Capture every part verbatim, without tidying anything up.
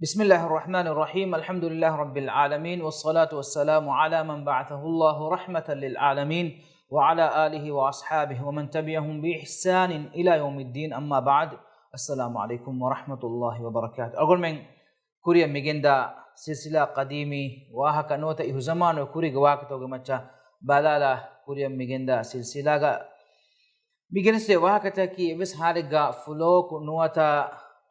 بسم الله الرحمن الرحيم. الحمد لله رب العالمين، والصلاة والسلام على من بعثه الله رحمة للعالمين، وعلى آله وأصحابه ومن تبعهم بإحسان إلى يوم الدين، أما بعد. السلام عليكم ورحمة الله وبركاته. އަޅުގަނޑުމެން ކުރިއަށް މިގެންދާ ސިލްސިލާ ޤަދީމީ ވާހަކަ ނުވަތަ އިހުޒަމާނު ކުރީގެ ވާހަކަތަކުގެ މައްޗަށް ބަލާލާ، ކުރިއަށް މިގެންދާ ސިލްސިލާގަ މިގެނެސްދޭ ވާހަކަތަކީ އެއްވެސް ހާލެއްގަ ފުލޯކު ނުވަތަ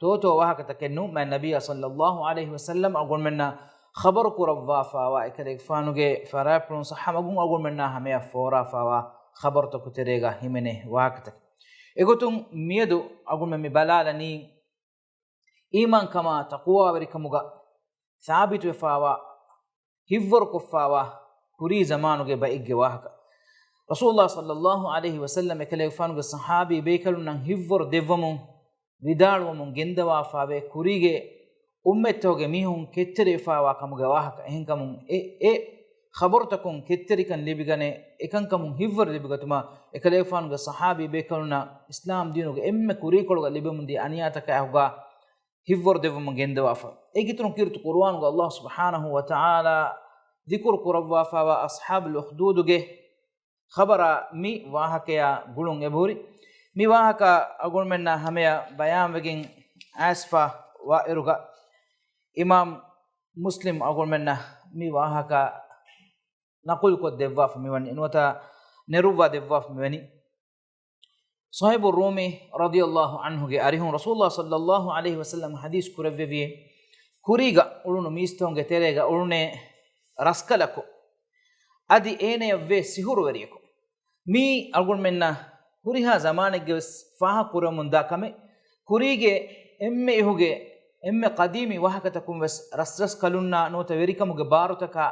ތޯތޯ ވާހަކަތަކެއް ނޫން. މާތް ނަބިއްޔާ ޞައްލައްލާހު ޢަލައިހި ވަސައްލަމް އަޅުގަނޑުމެންނަށް ޚަބަރު ކުރައްވާފާވާ، އެކަލޭގެފާނުގެ ފަރާތްޕުޅުން ޞައްޙަ މަގުން އަޅުގަނޑުމެންނާ ހަމަޔަށް ފޯރާފާވާ ޚަބަރުތަކު ތެރޭގަ ހިމެނޭ ވާހަކަތަކެއް. އެގޮތުން މިއަދު އަޅުގަނޑުމެން މި ބަލާލަނީ، އީމާންކަމާ ތަޤުވާވެރިކަމުގަ ސާބިތުވެފާވާ، ހިއްވަރުކޮށްފާވާ ކުރީ ޒަމާނުގެ ބައެއްގެ ވާހަކަ. ރަސޫލާ ޞައްލައްލާހު ޢަލައިހި ވަސައްލަމް އެކަލޭގެފާނުގެ ޞަޙާބީ ބޭކަލުންނަށް ހިއްވަރު ދެއްވަމުން ވިދާޅުވަމުން ގެންދަވާފާވޭ، ކުރީގެ އުއްމަތްތަކުގެ މީހުން ކެތްތެރިވެފާވާ ކަމުގެ ވާހަކަ. އެހެންކަމުން އެ، އެ ޚަބަރުތަކުން ކެތްތެރިކަން ލިބިގަނެ، އެކަންކަމުން ހިއްވަރު ލިބިގަތުމަށް އެކަލޭގެފާނުގެ ޞަޙާބީ ބޭކަލުންނަށް އިސްލާމް ދީނުގެ އެންމެ ކުރީކޮޅުގަ ލިބެމުންދިޔަ އަނިޔާތަކާ އެކުގަ ހިއްވަރު ދެއްވަމުން ގެންދަވާފަ. އޭގެ އިތުރުން ކީރިތި ޤުރުއާނުގަ ﷲ ސުބްޙާނަހޫ ވަތަޢާލާ ޛިކުރު ކުރައްވާފާވާ އަޞްޙާބުލް އުޚްދޫދުގެ ޚަބަރާ މި ވާހަކަޔާ ގުޅުން އެބަހުރި. މި ވާހަކަ އަޅުގަނޑުމެންނާ ހަމަޔަށް ބަޔާންވެގެން އައިސްފަ ވާއިރުގަ، އިމާމް މުސްލިމް އަޅުގަނޑުމެންނަށް މި ވާހަކަ ނަޤުލުކޮށް ދެއްވާފަ މިވަނީ، ނުވަތަ ނެރުއްވާ ދެއްވާފަ މިވަނީ. ޞުހައިބު ރޫމީ ރަޟިޔަﷲ ޢަންހުގެ އަރިހުން ރަސޫލާ ޞައްލައްލާހު ޢަލައިހި ވަސައްލަމް ޙަދީޘް ކުރެއްވެވިއޭ، ކުރީގަ އުޅުނު މީސްތަކުންގެ ތެރޭގަ އުޅުނޭ ރަސްކަލަކު، އަދި އޭނަޔަށްވޭ ސިހުރުވެރިޔަކު. މީ އަޅުގަނޑުމެންނަށް ހުރިހާ ޒަމާނެއްގެވެސް ފާހަގަކުރަމުންދާ ކަމެއް. ކުރީގެ އެންމެ އިހުގެ އެންމެ ޤަދީމީ ވާހަކަތަކުން ވެސް ރަސްރަސްކަލުންނާ ނުވަތަ ވެރިކަމުގެ ބާރުތަކާ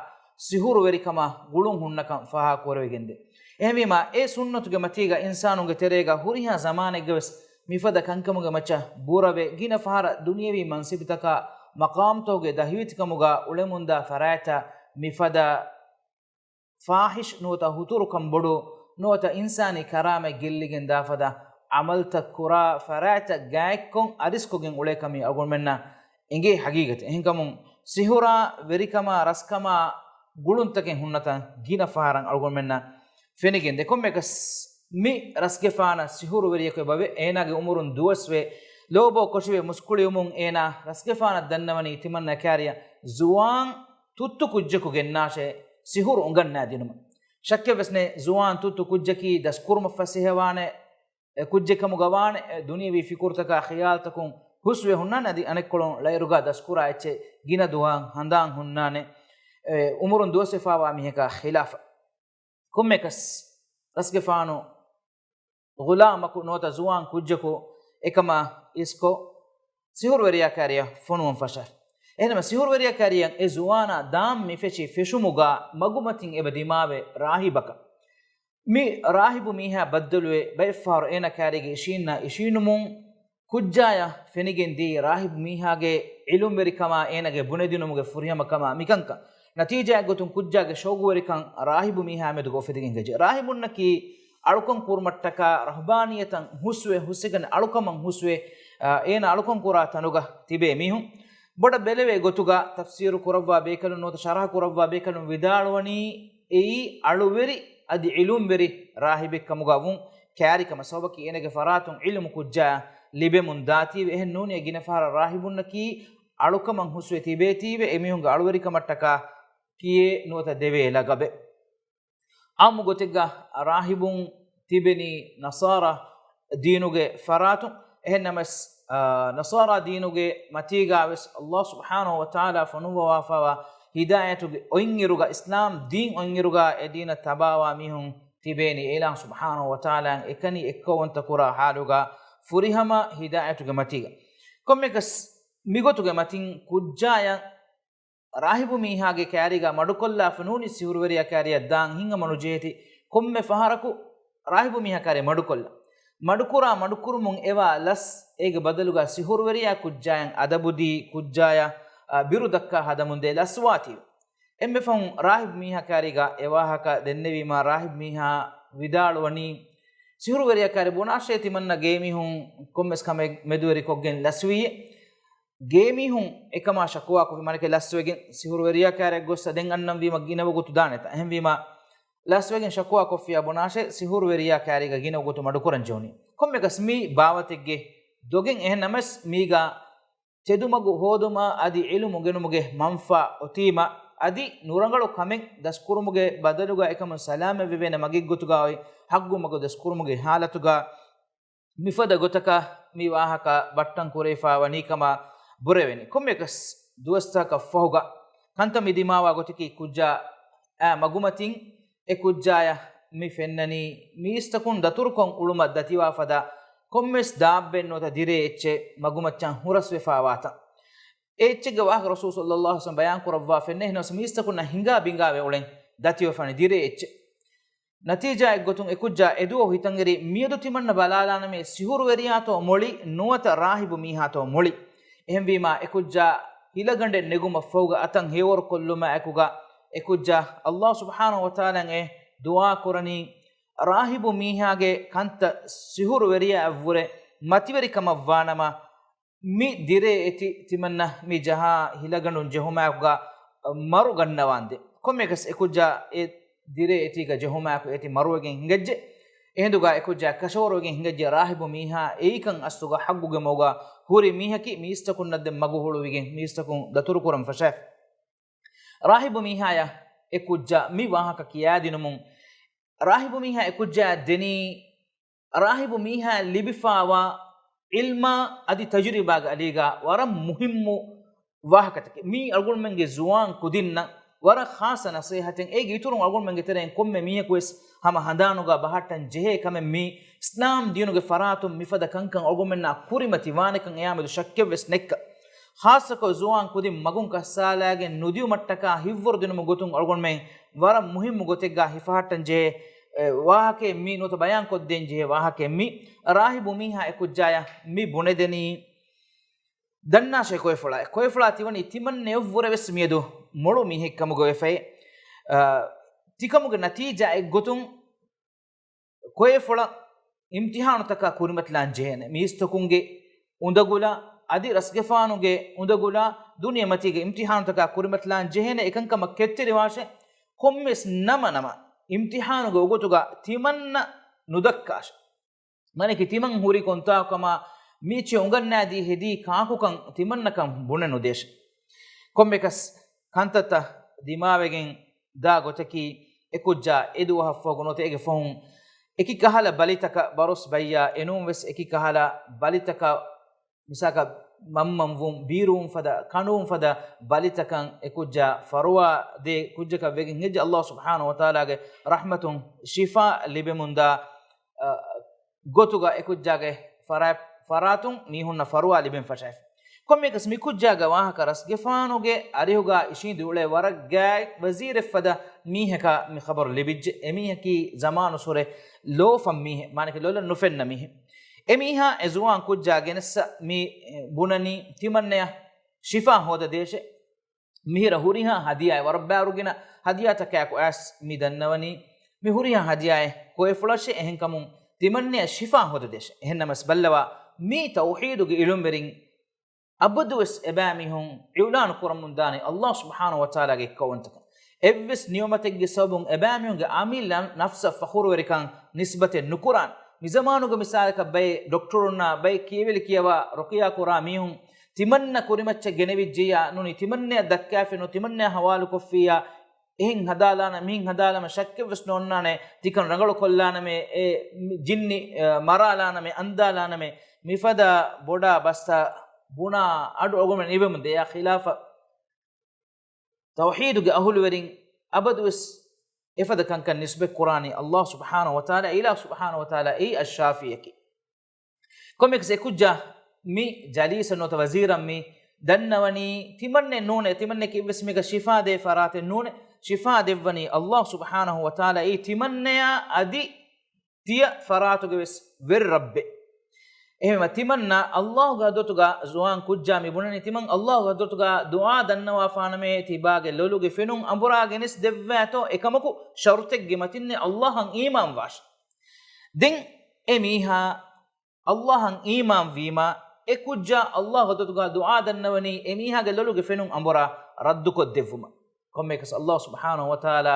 ސިހުރުވެރިކަމާ ގުޅުން ހުންނަކަން ފާހަގަކުރެވިގެންދޭ. އެހެންވީމާ، އެ ސުންނަތުގެ މަތީގަ އިންސާނުންގެ ތެރޭގަ ހުރިހާ ޒަމާނެއްގަވެސް މިފަދަ ކަންކަމުގެ މައްޗަށް ބުރަވެ، ގިނަ ފަހަރަށް ދުނިޔަވީ މަންސިބުތަކާ މަޤާމްތަކުގެ ދަހިވެތިކަމުގަ އުޅެމުންދާ ފަރާތްތައް މިފަދަ ފާޙިޝް ނުވަތަ ހުތުރުކަން ބޮޑު ނުވަތަ އިންސާނީ ކަރާމަތް ގެއްލިގެން ދާފަދަ ޢަމަލުތައް ކުރާ ފަރާތްތައް ގާތްކޮށް އަރިސްކޮށްގެން އުޅޭކަމީ އަޅުގަނޑުމެންނަށް އެނގޭ ޙަޤީޤަތެއް. އެހެންކަމުން ސިހުރާ ވެރިކަމާ ރަސްކަމާ ގުޅުންތަކެއް ހުންނަތަން ގިނަ ފަހަރަށް އަޅުގަނޑުމެންނަށް ފެނިގެންދޭ. ކޮންމެއަކަސް މި ރަސްގެފާނަށް ސިހުރުވެރިޔަކު އެބަވޭ. އޭނާގެ އުމުރުން ދުވަސްވޭ. ލޯބޯ ކޮށިވެ މުސްކުޅިވުމުން އޭނާ ރަސްގެފާނަށް ދަންނަވަނީ ތިމަންނަ ކާރިޔަށް ޒުވާން ތުއްތު ކުއްޖަކު ގެންނާށޭ، ސިހުރު އުނގަންނާދިނުމަށް. ޝައްކެއްވެސް ނެތް، ޒުވާން ތުއްތު ކުއްޖަކީ ދަސްކުރުމަށް ފަސޭހަވާނެ، އެ، ކުއްޖެއް ކަމުގަ ވާނެ. އެ، ދުނިޔަވީ ފިކުރުތަކާ ޚިޔާލުތަކުން ހުސްވެ ހުންނާނެ. އަދި އަނެއްކޮޅުން ޅައިރުގަ ދަސްކުރާ އެއްޗެއް ގިނަ ދުވަހަށް ހަނދާން ހުންނާނެ، އެ، އުމުރުން ދުވަސްވެފާވާ މީހަކާ ޚިލާފަށް. ކޮންމެއަކަސް ރަސްގެފާނު ޣުލާމަކު ނުވަތަ ޒުވާން ކުއްޖަކު އެކަމާ އިސްކޮށް، ސިހުރުވެރިޔާ ކާރިޔަށް ފޮނުވަން ފަށާފި. އެހެންނަމަ ސިހުރުވެރިޔާ ކާރިޔަށް އެ ޒުވާނާ ދާން މިފެށި ފެށުމުގަ މަގުމަތިން އެބަ ދިމާވެ ރާހިބަކަށް. މި ރާހިބު މީހާ ބައްދަލުވެ ބައެއްފަހަރު އޭނަ ކާރީގެ އިށީންނާ އިށީނުމުން ކުއްޖާޔަށް ފެނިގެން ދިޔައީ ރާހިބު މީހާގެ ޢިލުމްވެރިކަމާ އޭނަގެ ބުނެދިނުމުގެ ފުރިހަމަކަމާ މިކަންކަން. ނަތީޖާއެއް ގޮތުން ކުއްޖާގެ ޝައުގުވެރިކަން ރާހިބު މީހާ މެދުގަ އުފެދިގެން ގެޖެ. ރާހިބުންނަކީ އަޅުކަން ކުރުމަށްޓަކާ ރަހުބާނިއްޔަތަށް ހުސްވެ، ހުސްވެގެން އަޅުކަމަށް ހުސްވެ، އާ، އޭނަ އަޅުކަން ކުރާ ތަނުގަ ތިބޭ މީހުން. ބޮޑަށް ބެލެވޭ ގޮތުގަ ތަފްސީރު ކުރައްވާ ބޭކަލުން ނުވަތަ ޝަރަޙަ ކުރައްވާ ބޭކަލުން ވިދާޅުވަނީ، އެއީ އަޅުވެރި އަދި ޢިލުމްވެރި ރާހިބެއް ކަމުގަ ވުން ކާރިކަމަށް. ސަބަބަކީ އޭނަގެ ފަރާތުން ޢިލްމު ކުއްޖާ ލިބެމުން ދާތީވެ. އެހެން ނޫނީ ގިނަ ފަހަރަށް ރާހިބުންނަކީ އަޅުކަމަށް ހުސްވެ ތިބޭތީވެ. އެމީހުންގެ އަޅުވެރިކަމަށްޓަކާ ކިޔޭ ނުވަތަ ދެވޭ ލަގަބެއް. ޢާއްމު ގޮތެއްގަ ރާހިބުން ތިބެނީ ނަޞާރާ ދީނުގެ ފަރާތުން. އެހެންނަމަވެސް، އާ، ނަޞާރާ ދީނުގެ މަތީގަވެސް ﷲ ސުބްޙާނަހޫ ވަތަޢާލާ ފޮނުއްވަވާފަވާ ހިދާޔަތުގެ އޮތްއިރުގަ، އިސްލާމް ދީން އޮތްއިރުގަ އެ ދީނަށް ތަބާވާ މީހުން ތިބޭނީ އިލާހު ސުބްޙާނަހޫ ވަތަޢާލާއަށް އެކަނި އެއްކައުވަންތަ ކުރާ ޙާލުގަ ފުރިހަމަ ހިދާޔަތުގެ މަތީގަ. ކޮންމެއަކަސް މިގޮތުގެ މަތިން ކުއްޖާޔަށް ރާހިބު މީހާގެ ކާރީގަ މަޑުކޮށްލާފަ ނޫނީ ސިހުރުވެރިޔާ ކާރިއަށް ދާން ހިނގަމަނުޖެހޭތީ، ކޮންމެ ފަހަރަކު ރާހިބު މީހާ ކާރި މަޑުކޮށްލާ. މަޑުކުރާ މަޑުކުރުމުން އެވާ ލަސް، އޭގެ ބަދަލުގަ ސިހުރުވެރިޔާ ކުއްޖާޔަށް އަދަބުދީ، ކުއްޖާޔަށް، އާ، ބިރު ދައްކާ ހަދަމުންދޭ ލަސްވާތީވެ. އެންމެ ފަހުން ރާހިބު މީހާ ކާރީގަ އެ ވާހަކަ ދެންނެވީމާ، ރާހިބު މީހާ ވިދާޅުވަނީ، ސިހުރުވެރިޔާ ކާރި ބުނާށޭ ތިމަންނަ ގޭމީހުން ކޮންމެސް ކަމެއް މެދުވެރިކޮށްގެން ލަސްވީއޭ. ގޭމީހުން އެކަމާ ޝަކުވާކޮށްފި މާނައަކީ ލަސްވެގެން ސިހުރުވެރިޔާ ކާރިއަށް ގޮއްސަ ދެން އަންނަންވީމަ ގިނަ ވަގުތު ދާނެތަ؟ އެހެންވީމަ ލަސްވެގެން ޝަކުވާކޮށްފިޔާ ބުނާށޭ ސިހުރުވެރިޔާ ކާރީގަ ގިނަ ވަގުތު މަޑުކުރަން ޖެހުނީ. ކޮންމެއަކަސް މީ ބާވަތެއްގެ ދޮގެއް އެހެން ނަމަވެސް މީގަ ތެދުމަގު ހޯދުމާ އަދި ޢިލްމު ގެނުމުގެ މަންފާ އޮތީމަ އަދި ނުރަނގަޅު ކަމެއް ދަސްކުރުމުގެ ބަދަލުގަ އެކަމުން ސަލާމަތްވެވޭނެ މަގެއްގޮތުގަ އޮތް ޙައްޤު މަގު ދަސްކުރުމުގެ ޙާލަތުގަ މިފަދަ ގޮތަކަށް މި ވާހަކަ ބައްޓަން ކުރެވިފާވަނީ ކަމަށް ބުރެވެނީ. ކޮންމެއަކަސް ދުވަސްތަކަށް ފަހުގަ ކަންތައް މި ދިމާވާ ގޮތަކީ ކުއްޖާ އާ މަގުމަތިން އެ ކުއްޖާޔަށް މި ފެންނަނީ މީސްތަކުން ދަތުރުކޮށް އުޅުމަށް ދަތިވާ ފަދަ ކޮންމެސް ދާއްބެއް ނުވަތަ ދިރޭ އެއްޗެއް މަގުމައްޗަށް ހުރަސްވެފާވާތަން. އެ އެއްޗެއްގެ ވާހަކަ ރަސޫލު ޞައްލައްލާހު ޢަލައިހި ވަސައްލަމް ބަޔާން ކުރައްވާފައެއް ނެތް. އެހެނަސް މީސްތަކުންނަށް ހިނގާ ބިނގާވެ އުޅެން ދަތިވެފާނެ ދިރޭ އެއްޗެއް. ނަތީޖާއެއްގޮތުން އެކުއްޖާ އެދުވަހު ހިތަށްއެރި މިއަދު ތިމަންނަ ބަލާލާނަމޭ ސިހުރުވެރިޔާތޯ މޮޅި ނުވަތަ ރާހިބު މީހާތޯ މޮޅި. އެހެންވީމާ އެކުއްޖާ ހިލަގަނޑެއް ނެގުމަށްފަހުގަ އަތަށް ހެޔޮވަރުކޮށްލުމާއެކުގަ އެކުއްޖާ ﷲ ސުބްޙާނަހޫ ވަތަޢާލާއަށް އެ ދުޢާ ކުރަނީ ރާހިބު މީހާގެ ކަންތައް ސިހުރުވެރިޔާއަށްވުރެ މަތިވެރިކަމަށްވާނަމަ، މި ދިރޭ އެތި ތިމަންނަ މި ޖަހާ ހިލަގަނޑުން ޖެހުމާއެކުގަ މަރު ގަންނަވާނދޭ. ކޮންމެއަކަސް އެކުއްޖާ އެ ދިރޭ އެތީގަ ޖެހުމާއެކު އެތި މަރުވެގެން ހިނގައްޖެ. އެހިނދުގަ އެކުއްޖާ ކަށަވަރުވެގެން ހިނގައްޖެ ރާހިބު މީހާ އެއީކަން އަސްލުގަ ޙައްޤުގެ މަގުގަ ހުރި މީހަކީ މީސްތަކުންނަށް ދެން މަގު ހުޅުވިގެން މީސްތަކުން ދަތުރުކުރަން ފަށާފި. ރާހިބު މީހާޔަށް އެ ކުއްޖާ މި ވާހަކަ ކިޔާދިނުމުން، ރާހިބު މީހާ އެ ކުއްޖާ ދެނީ ރާހިބު މީހާ ލިބިފާވާ ޢިލްމާ އަދި ތަޖުރިބާގެ އަލީގަ ވަރަށް މުހިއްމު ވާހަކަތަކެއް. މީ އަޅުގަނޑުމެންގެ ޒުވާން ކުދިންނަށް ވަރަށް ޚާއްޞަ ނަޞޭޙަތެއް. އޭގެ އިތުރުން އަޅުގަނޑުމެންގެ ތެރެއިން ކޮންމެ މީހަކުވެސް ހަމަ ހަނދާނުގަ ބަހައްޓަން ޖެހޭ ކަމެއް މީ. އިސްލާމް ދީނުގެ ފަރާތުން މިފަދަ ކަންކަން އަޅުގަނޑުމެންނާ ކުރިމަތި ވާނެކަން އެޔާމެދު ޝައްކެއްވެސް ނެއްކަ. ޚާއްޞަކޮށް ޒުވާން ކުދިން މަގުން ކައްސާލާގެން ނުދިއުމަށްޓަކާ ހިތްވަރުދިނުމުގެ ގޮތުން އަޅުގަނޑުމެން ވަރަށް މުހިއްމު ގޮތެއްގަ ހިފަހައްޓަން ޖެހޭ، އެ، ވާހަކައެއް މީ ނުވަތަ ބަޔާންކޮށްދޭން ޖެހޭ ވާހަކައެއް މީ. ރާހިބު މީހާ އެ ކުއްޖާޔަށް މި ބުނެދެނީ ދަންނާށޭ ކޮއެފުޅާ. ކޮއެފުޅާ ތިވަނީ ތިމަންނަޔަށްވުރެވެސް މިއަދު މޮޅު މީހެއްކަމުގަ ވެފައި. އަ، ތިކަމުގެ ނަތީޖާއެއްގޮތުން ކޮއެފުޅަށް އިމްތިޙާނުތަކާ ކުރިމަތިލާން ޖެހޭނެ. މީސްތަކުންގެ އުނދަގުލާ އަދި ރަސްގެފާނުގެ އުނދަގުލާ ދުނިޔެމަތީގެ އިމްތިޙާނުތަކާ ކުރިމަތިލާން ޖެހޭނެ. އެކަންކަމަށް ކެތްތެރިވާށޭ. ކޮންމެސް ނަމަ ނަމަ އިމްތިޙާނުގެ ވަގުތުގަ ތިމަންނަ ނުދައްކާށޭ. މާނައަކީ ތިމަން ހުރި ކޮންތާކުކަމާ މިއެއްޗެއް އުނގަންނާދީ ހެދީ ކާކުކަން ތިމަންނަކަން ބުނެ ނުދޭށޭ. ކޮންމެކަސް ކަންތައްތައް ދިމާވެގެން ދާ ގޮތަކީ، އެކުއްޖާ އެ ދުވަހަށްފަހު ނުވަތަ އޭގެ ފަހުން އެކި ކަހަލަ ބަލިތަކަށް ބަރޮސް ބައްޔާ އެނޫން ވެސް އެކި ކަހަލަ ބަލިތަކަށް މިސާކަށް މަންމަންވުން، ބީރުވުން ފަދަ، ކަނޑުވުން ފަދަ ބަލިތަކަށް އެކުއްޖާ ފަރުވާ ދޭ ކުއްޖަކަށް ވެގެން ހެއްޖެ. ﷲ ސުބްޙާނަހޫ ވަތަޢާލާގެ ރަޙްމަތުން ޝިފާ ލިބެމުންދާ، އަ، ގޮތުގަ އެކުއްޖާގެ ފަރާތް، ފަރާތުން މީހުންނަށް ފަރުވާ ލިބެން ފަށާފި. ކޮންމެއަކަސް މިކުއްޖާގެ ވާހަކަ ރަސްގެފާނުގެ އަރިހުގަ އިށީނދެ އުޅޭ ވަރަށް ގާތް ވަޒީރެއްފަދަ މީހަކަށް މި ޚަބަރު ލިބިއްޖެ. އެމީހަކީ ޒަމާނުއްސުރެ ލޯފަން މީހެއް، މާނައަކީ ލޮލަށް ނުފެންނަ މީހެއް. އެމީހާ އެ ޒުވާން ކުއްޖާ ގެނެއްސަ މި ބުނަނީ ތިމަންނަޔަށް ޝިފާ ހޯދަދޭށޭ. މިހިރަ ހުރިހާ ހަދިޔާއެއް، ވަރަށް ބާރުގިނަ ހަދިޔާތަކާއެކު އައިސް މި ދަންނަވަނީ، މި ހުރިހާ ހަދިޔާއެއް ކޮއެފުޅަށޭ. އެހެންކަމުން ތިމަންނަޔަށް ޝިފާ ހޯދަދޭށޭ. އެހެންނަމަވެސް ބައްލަވާ، މީ ތައުޙީދުގެ އިލްމުވެރިން އަބަދުވެސް އެބައިމީހުން އިޢުލާނު ކުރަމުންދާނެ ﷲ ސުބްޙާނަހޫ ވަތަޢާލާގެ އެއްކައުވަންތަކަން. އެއްވެސް ނިޢުމަތެއްގެ ސަބަބުން އެބައިމީހުންގެ އަމިއްލަ ނަފްސަށް ފަޚުރުވެރިކަން ނިސްބަތެއް ނުކުރާނެ. މިޒަމާނުގެ މިސާލަކަށް ބައެއް ޑޮކްޓަރުންނާ ބައެއް ކިޔެވިލި ކިޔަވާ ރުޤިޔާ ކުރާ މީހުން ތިމަންނަ ކުރިމައްޗަށް ގެނެވިއްޖެޔާ ނޫނީ ތިމަންނަޔަށް ދައްކާފި ނޫން ތިމަންނަޔަށް ހަވާލުކޮށްފިއްޔާ، އެހެން ހަދާލާނަ، މިހެން ހަދާލަމަ ޝައްކެއްވެސް ނޯންނާނެ، ތިކަން ރަނގަޅުކޮށްލާނަމޭ، އެ ޖިންނި، އެ، މަރާލާނަމޭ، އަންދާލާނަމޭ، މިފަދަ ބޮޑާ ބަސްތައް ބުނާ އަޑު އަޅުގަނޑުމެން އިވެމުންދޭ. އެއާ ޚިލާފަށް ތައުޙީދުގެ އަހުލުވެރިން އަބަދުވެސް އެފަދަ ކަންކަން ނިސްބަތް ކުރާނީ ﷲ ސުބްޙާނަހޫ ވަތަޢާލާ، އިލާހު ސުބްޙާނަހޫ ވަތަޢާލާ އެއީ އައްޝާފީއަކީ. ކޮންމެއަކަސް އެކުއްޖާ މި ޖަލީސަށް ނުވަތަ ވަޒީރަށް މި ދަންނަވަނީ ތިމަންނެއް ނޫނޭ، ތިމަންނެކީ އެއްވެސް މީހަކަށް ޝިފާ ދޭ ފަރާތެއް ނޫނޭ، ޝިފާ ދެއްވަނީ ﷲ ސުބްޙާނަހޫ ވަތަޢާލާ އެއީ ތިމަންނަޔާ އަދި ތިޔަ ފަރާތުގެ ވެސް ވެރި ރައްބެއް. އެހެންވީމަ ތިމަންނަ ﷲގެ ޙަޟްރަތުގަ ޒުވާން ކުއްޖާ މި ބުނަނީ ތިމަން ﷲގެ ޙަޟްރަތުގަ ދުޢާ ދަންނަވާފާނަމޭ ތިބާގެ ލޮލުގެ ފެނުން އަނބުރާ ގެނެސް ދެއްވާތޯ އެކަމަކު ޝަރުތެއްގެ މަތިންނޭ ﷲއަށް އީމާން ވާށޭ. ދެން އެ މީހާ ﷲއަށް އީމާން ވީމަ، އެ ކުއްޖާ ﷲ ގޮތުގަ ދުޢާ ދަންނަވަނީ އެ މީހާގެ ލޮލުގެ ފެނުން އަނބުރާ ރައްދުކޮށްދެއްވުމަށް. ކޮންމެއަކަސް ﷲ ސުބްޙާނަހޫ ވަތަޢާލާ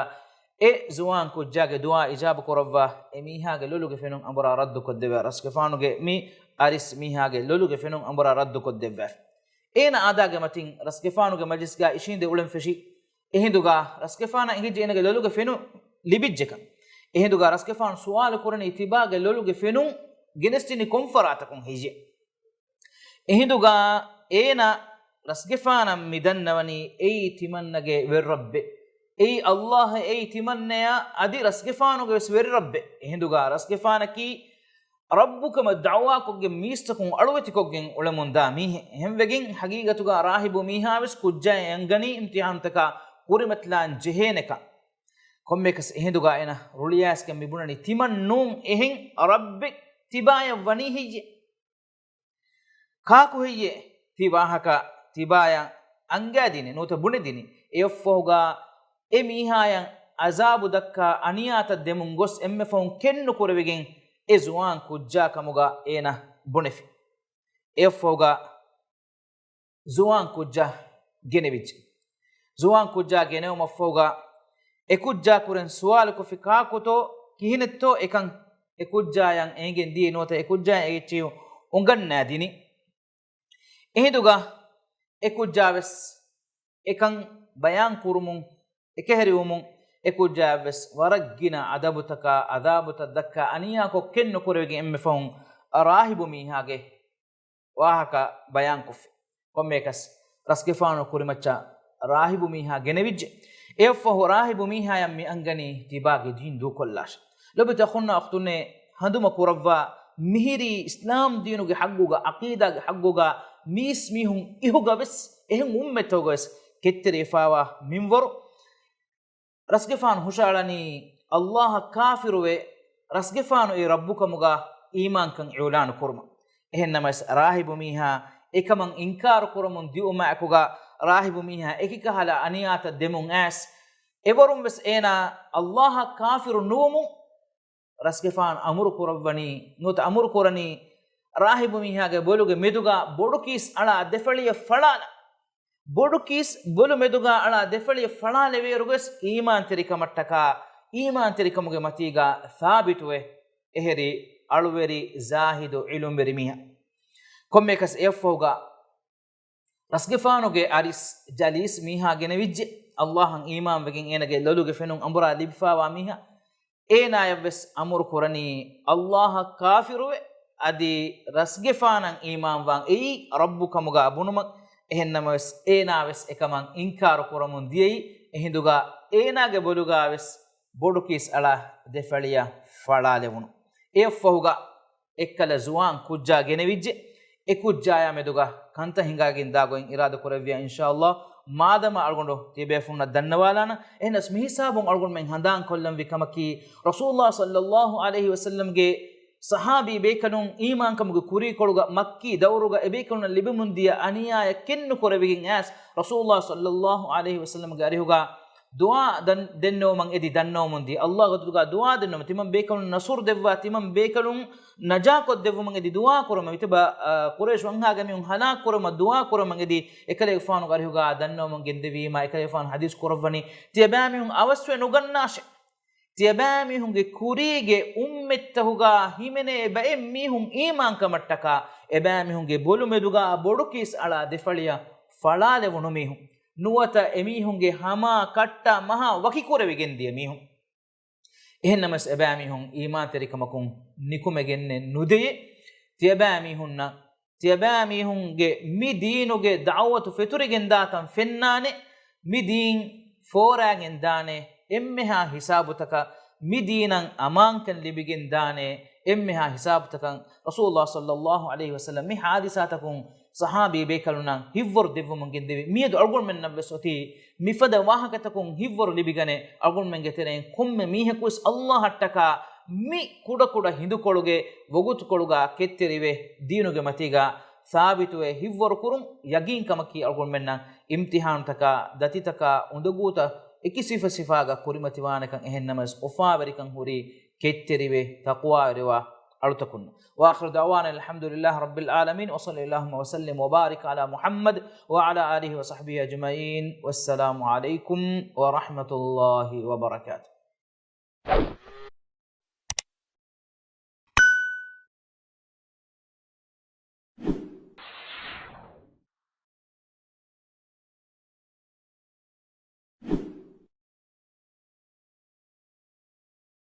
އެ ޒުވާން ކުއްޖާގެ ދުޢާ އިޖާބަ ކުރައްވާ، އެ މީހާގެ ލޮލުގެ ފެނުން އަނބުރާ ރައްދުކޮށްދެއްވާ. ރަސްގެފާނުގެ މި އަރިސް މީހާގެ ލޮލުގެ ފެނުން އަނބުރާ ރައްދުކޮށްދެއްވާފި. އޭނަ އާދާގެ މަތިން ރަސްގެފާނުގެ މަޖިލިސްގަ އިށީނދެ އުޅެން ފެށި. އެހިނދުގަ ރަސްގެފާނަށް އެނގިއްޖެ އޭނަގެ ލޮލުގެ ފެނުން ލިބިއްޖެކަން. އެހިނދުގަ ރަސްގެފާނު ސުވާލު ކުރަނީ ތިބާގެ ލޮލުގެ ފެނުން ގެނެސްދިނީ ކޮން ފަރާތަކުން ހެއްޔޭ؟ އެހިނދުގަ އޭނަ ރަސްގެފާނަށް މި ދަންނަވަނީ އެއީ ތިމަންނަގެ ވެރި ރައްބެއް. އެއީ ﷲ އެއީ ތިމަންނަޔަށް އަދި ރަސްގެފާނުގެ ވެސް ވެރި ރައްބެއް. އެހިނދުގަ ރަސްގެފާނަކީ ރައްބު ކަމަށް ދަޢުވާކޮށްގެން މީސްތަކުން އަޅުވެތިކޮށްގެން އުޅެމުންދާ މީހެއް. އެހެންވެގެން ހަގީގަތުގަ ރާހިބު މީހާވެސް ކުއްޖާއަށް އަންގަނީ އިމްތިޙާނުތަކާ ކުރިމަތިލާން ޖެހޭނެކަން. ކޮންމެއަކަސް އެހިނދުގަ އޭނަ ރުޅިއައިސްގެން މިބުނަނީ ތިމަން ނޫން އެހެން ރައްބެއް ތިބާޔަށް ވަނީ ހެއްޔޭ؟ ކާކު ހެއްޔޭ ތި ވާހަކަ ތިބާޔަށް އަންގައިދިނީ ނުވަތަ ބުނެދިނީ؟ އެއަށްފަހުގަ އެ މީހާޔަށް އަޒާބު ދައްކާ އަނިޔާތައް ދެމުން ގޮސް އެންމެ ފަހުން ކެތްނުކުރެވިގެން އެ ޒުވާން ކުއްޖާ ކަމުގަ އޭނަ ބުނެފި. އެއަށްފަހުގަ ޒުވާން ކުއްޖާ ގެނެވިއްޖެ. ޒުވާން ކުއްޖާ ގެނެވުމަށްފަހުގަ އެ ކުއްޖާ ކުރެން ސުވާލުކޮށްފި ކާކުތޯ ކިހިނެއްތޯ އެކަން އެ ކުއްޖާޔަށް އެނގެން ދިޔައީ ނުވަތަ އެ ކުއްޖާޔަށް އެ އެއްޗެހި އުނގަންނާދިނީ. އެހިނދުގަ އެ ކުއްޖާވެސް އެކަން ބަޔާން ކުރުމުން އެކަހެރިވުމުން އެ ކުއްޖާއަށްވެސް ވަރަށް ގިނަ އަދަބުތަކާ އަދާބުތައް ދައްކާ އަނިޔާކޮށް ކެތްނުކުރެވިގެން އެންމެ ފަހުން ރާހިބު މީހާގެ ވާހަކަ ބަޔާންކޮށްފި. ކޮންމެއަކަސް ރަސްގެފާނު ކުރިމައްޗަށް ރާހިބު މީހާ ގެނެވިއްޖެ. އެއަށްފަހު ރާހިބު މީހާޔަށް މި އަންގަނީ ތިބާގެ ދީން ދޫކޮށްލާށޭ. ލޮބުވެތި އަޚުންނާ އުޚްތުންނޭ، ހަނދުމަ ކުރައްވާ މިހިރީ އިސްލާމް ދީނުގެ ޙައްގުގަ، ޢަޤީދާގެ ޙައްގުގަ، މީސްމީހުން އިހުގަވެސް، އެހެން އުއްމަތްތަކުގަވެސް ކެތްތެރިވެފާވާ މިންވަރު. ރަސްގެފާނު ހުށައަޅަނީ ﷲ އަށް ކާފިރުވެ، ރަސްގެފާނު އެ ރައްބުކަމުގަ އީމާންކަން އިޢުލާނު ކުރުމަށް. އެހެންނަމަވެސް، ރާހިބު މީހާ އެކަމަށް އިންކާރު ކުރަމުން ދިއުމާއެކުގަ، ރާހިބު މީހާ އެކިކަހަލަ އަނިޔާތައް ދެމުން އައިސް، އެވަރުންވެސް އޭނާ ﷲ އަށް ކާފިރު ނުވުމުން، ރަސްގެފާނު އަމުރު ކުރައްވަނީ، ނުވަތަ އަމުރު ކުރަނީ، ރާހިބު މީހާގެ ބޮލުގެ މެދުގަ ބޮޑު ކީސް އަޅާ ދެފަޅިއެއް ފަޅާލަ. ބޮޑު ކީސް ބޮލު މެދުގަ އަޅާ ދެފަޅިއެއް ފަޅާލެވޭއިރުވެސް އީމާންތެރިކަމަށްޓަކާ، އީމާންތެރިކަމުގެ މަތީގަ ސާބިތުވެ، އެހެރީ އަޅުވެރި، ޒާހިދު، ޢިލްމުވެރި މީހާ. ކޮންމެއަކަސް އެއަށްފަހުގަ ރަސްގެފާނުގެ އަރިސް ޖަލީސް މީހާ ގެނެވިއްޖެ. ﷲ އަށް އީމާންވެގެން އޭނަގެ ލޮލުގެ ފެނުން އަނބުރާ ލިބިފާވާ މީހާ. އޭނާޔަށްވެސް އަމުރު ކުރަނީ، ﷲ އަށް ކާފިރުވެ، އަދި ރަސްގެފާނަށް އީމާންވާން އެއީ ރައްބު ކަމުގަ ބުނުމަށް. އެހެންނަމަވެސް، އޭނާވެސް އެކަމަށް އިންކާރު ކުރަމުން ދިޔައީ. އެހިނދުގަ އޭނާގެ ބޮލުގަވެސް ބޮޑު ކީސް އަޅާ ދެފަޅިއަށް ފަޅާލެވުނު. އެއަށްފަހުގަ އެއްކަލަ ޒުވާން ކުއްޖާ ގެނެވިއްޖެ. އެ ކުއްޖާޔާ މެދުގަ ކަންތައް ހިނގާގެން ދާ ގޮތް އިރާދަ ކުރެއްވިޔާ، އިންޝާﷲ، މާދަމާ އަޅުގަނޑު ތިބޭފުންނަށް ދަންނަވާލާނަން. އެހެނަސް މިހިސާބުން އަޅުގަނޑުމެން ހަނދާން ކޮށްލަންވީ ކަމަކީ، ރަސޫލުﷲ ޞައްލަﷲ ޢަލައިހި ވަސައްލަމްގެ ޞަޙާބީ ބޭކަލުން އީމާންކަމުގެ ކުރީކޮޅުގަ މައްކީ ދައުރުގަ އެބޭކަލުންނަށް ލިބެމުންދިޔަ އަނިޔާއެއް ކެތްނުކުރެވިގެން އައިސް، ރަސޫލުﷲ ޞައްލަﷲ ޢަލައިހި ވަސައްލަމްގެ އަރިހުގަ ދުޢާ ދަން-، ދެންނެވުމަށް އެދި ދަންނަވަމުންދިޔަ، ﷲ ގޮތުގަ ދުޢާ ދެންނެވުމަށް ތިމަން ބޭކަލުން ނަޞްރު ދެއްވާ، ތިމަން ބޭކަލުން ނަޖާކޮށްދެއްވުމަށް އެދި ދުޢާ ކުރުމަށް، މިތިބަ، އަ، ޤުރައިޝް ވަންހާގެ މީހުން ހަލާކު ކުރުމަށް ދުޢާ ކުރުމަށް އެދި، އެކަލޭގެފާނުގެ އަރިހުގަ ދަންނަވަމުން ގެންދެވީމަ، އެކަލޭގެފާނު ޙަދީޘް ކުރައްވަނީ، ތިޔަބައިމީހުން އަވަސްވެ ނުގަންނާށޭ. ތިޔަބައިމީހުންގެ ކުރީގެ އުއްމަތްތަކުގަ ހިމެނޭ ބައެއް މީހުން އީމާންކަމަށްޓަކާ، އެބައިމީހުންގެ ބޮލުމެދުގަ ބޮޑުކީސް އަޅާ ދެފަޅިއަށް ފަޅާލެވުނު މީހުން. ނުވަތަ އެމީހުންގެ ހަމާ ކައްޓާ މަހާ ވަކިކުރެވިގެންދިޔަ މީހުން. އެހެންނަމަވެސް އެބައިމީހުން އީމާންތެރިކަމަކުން ނިކުމެގެންނެއް ނުދެޔޭ. ތިޔަބައިމީހުންނަށް، ތިޔަބައިމީހުންގެ މި ދީނުގެ ދަޢުވަތު ފެތުރިގެންދާތަން ފެންނާނެ. މި ދީން ފޯރާގެން ދާނެ އެންމެހާ ހިސާބުތަކަށް، މި ދީނަށް އަމާންކަން ލިބިގެން ދާނެ އެންމެހާ ހިސާބުތަކަށް. ރަސޫލުﷲ ޞައްލަﷲ ޢަލައިހި ވަސައްލަމް މި ޙާދިސާތަކުން ޞަޙާބީ ބޭކަލުންނަށް ހިތްވަރު ދެއްވުމުން ގެންދެވި. މިއަދު އަޅުގަނޑުމެންނަށްވެސް އޮތީ މިފަދަ ވާހަކަތަކުން ހިތްވަރު ލިބިގަނެ، އަޅުގަނޑުމެންގެ ތެރެއިން ކޮންމެ މީހަކުވެސް ﷲ އަށްޓަކާ މި ކުޑަކުޑަ ހިނދުކޮޅުގެ ވަގުތުކޮޅުގަ ކެތްތެރިވެ، ދީނުގެ މަތީގަ ސާބިތުވެ ހިތްވަރުކުރުން ޔަގީންކަމަކީ އަޅުގަނޑުމެންނަށް އިމްތިޙާނުތަކާ، ދަތިތަކާ، އުނދަގޫތައް އެކި ސިފަސިފާގަ ކުރިމަތިވާނެކަން. އެހެންނަމަވެސް އުފާވެރިކަން ހުރީ ކެތްތެރިވެ، ތަޤްވާވެރިވާ އަޅުތަކުން. وآخر دعوانا الحمد لله رب العالمين، وصل اللهم وسلم وبارك على محمد وعلى آله وصحبه أجمعين، والسلام عليكم ورحمة الله وبركاته.